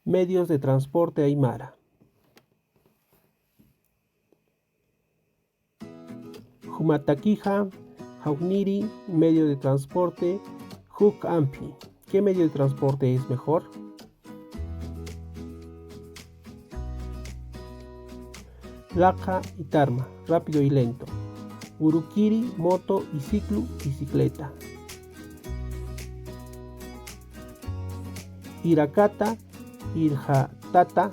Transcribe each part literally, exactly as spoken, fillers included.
Medios de transporte aymara. Jumatakixa, jawniri medio de transporte, juk ampi. ¿Qué medio de transporte es mejor? Laqa y tarma, rápido y lento. Urukiri, moto y ciclo, bicicleta. Irakata, irjatata,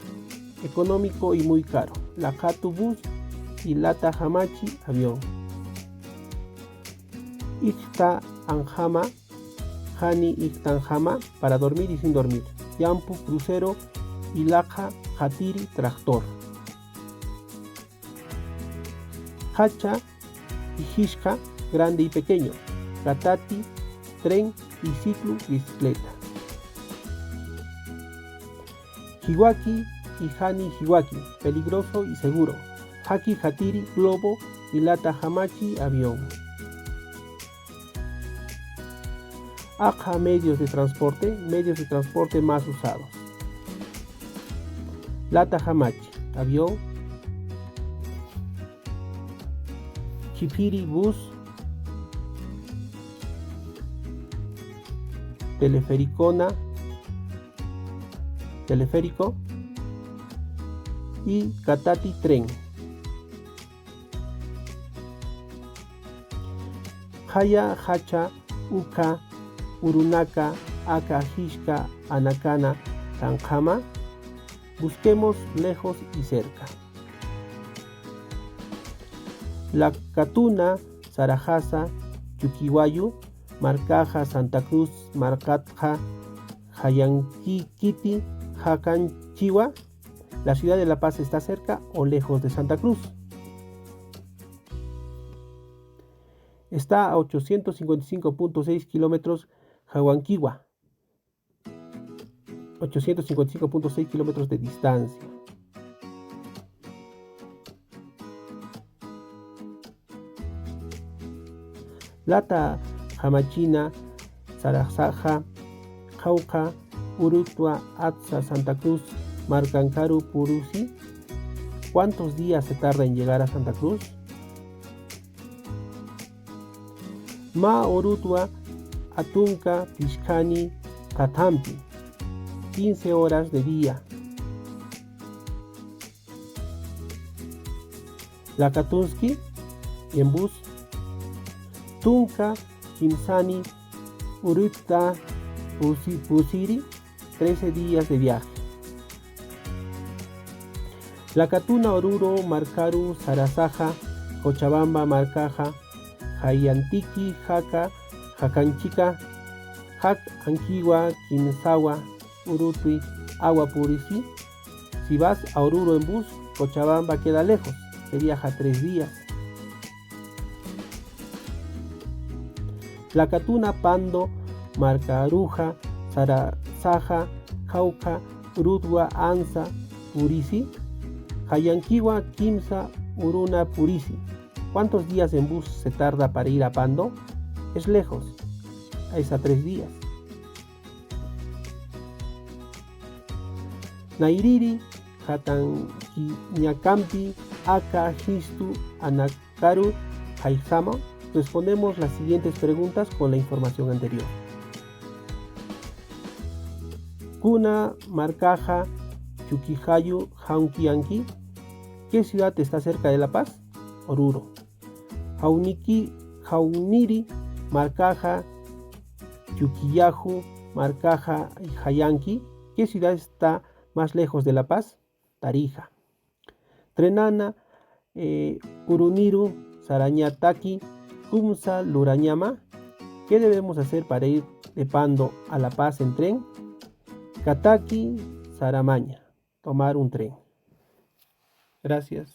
económico y muy caro. Laqatu bus y lata jamachi, avión. Ijta anjama, jani ijta anjama, para dormir y sin dormir. Yampu, crucero, y laqa, jatiri, tractor. Jacha y jishka, grande y pequeño. Katati, tren y ciclo, bicicleta. Jiwaki y jani jiwaki, peligroso y seguro. Jaki jatiri, globo, y lata jamachi, avión. Aqha medios de transporte, medios de transporte más usados. Lata jamachi, avión. Khiphiri, bus. Telefericona, teleférico. Y katati, tren. Jaya, jacha, uka, urunaka, aka, jishka, anakana, tanqhama. Busquemos lejos y cerca. Lakatuna, sarajasa, Chuquiwayu markaxa, Santa Cruz markatxa, jayankikiti, jakanchiwa. ¿La ciudad de La Paz está cerca o lejos de Santa Cruz? Está a ochocientos cincuenta y cinco punto seis kilómetros, Jawankiwa. Ochocientos cincuenta y cinco punto seis kilómetros de distancia. Lata jamachina, saraxaxa, qhawqha, Urutwa, Atsa, Santa Cruz, Markankaru, Purusi. ¿Cuántos días se tarda en llegar a Santa Cruz? Mä Urutwa atunka pishkhani qhathampi, quince horas de día. Lakatunski, en bus, tunka kimsani Urutwa pusi-, pusiri, trece días de viaje. Lakatuna Oruro markaru sarasaxa, Cochabamba markaxa, jayantiki jaka, jakanchika, jak ankiwa, kimsawa, Urutwi, awa purisi. Si vas a Oruro en bus, Cochabamba queda lejos, se viaja tres días. Lakatuna Pando markaruxa, sarasaxa, qhawqha, Urutwa, Ansa purisi, jayankiwa kimsa uruna purisi. ¿Cuántos días en bus se tarda para ir a Pando? Es lejos, es a tres días. Nayriri, jatankiñakampi, aka, jistu, anakaru, jayxama. Respondemos las siguientes preguntas con la información anterior. Kuna markaxa Chukijayu jawnkiyanki? ¿Qué ciudad está cerca de La Paz? Oruro. Jawniki, jawniri markaxa Chukiyaxu markaxa jayanki? ¿Qué ciudad está más lejos de La Paz? Tarija. Trenana, eh, uruniru sarañataki, kumsa lurañama. ¿Qué debemos hacer para ir de Pando a La Paz en tren? Kataki saramaña, tomar un tren. Gracias.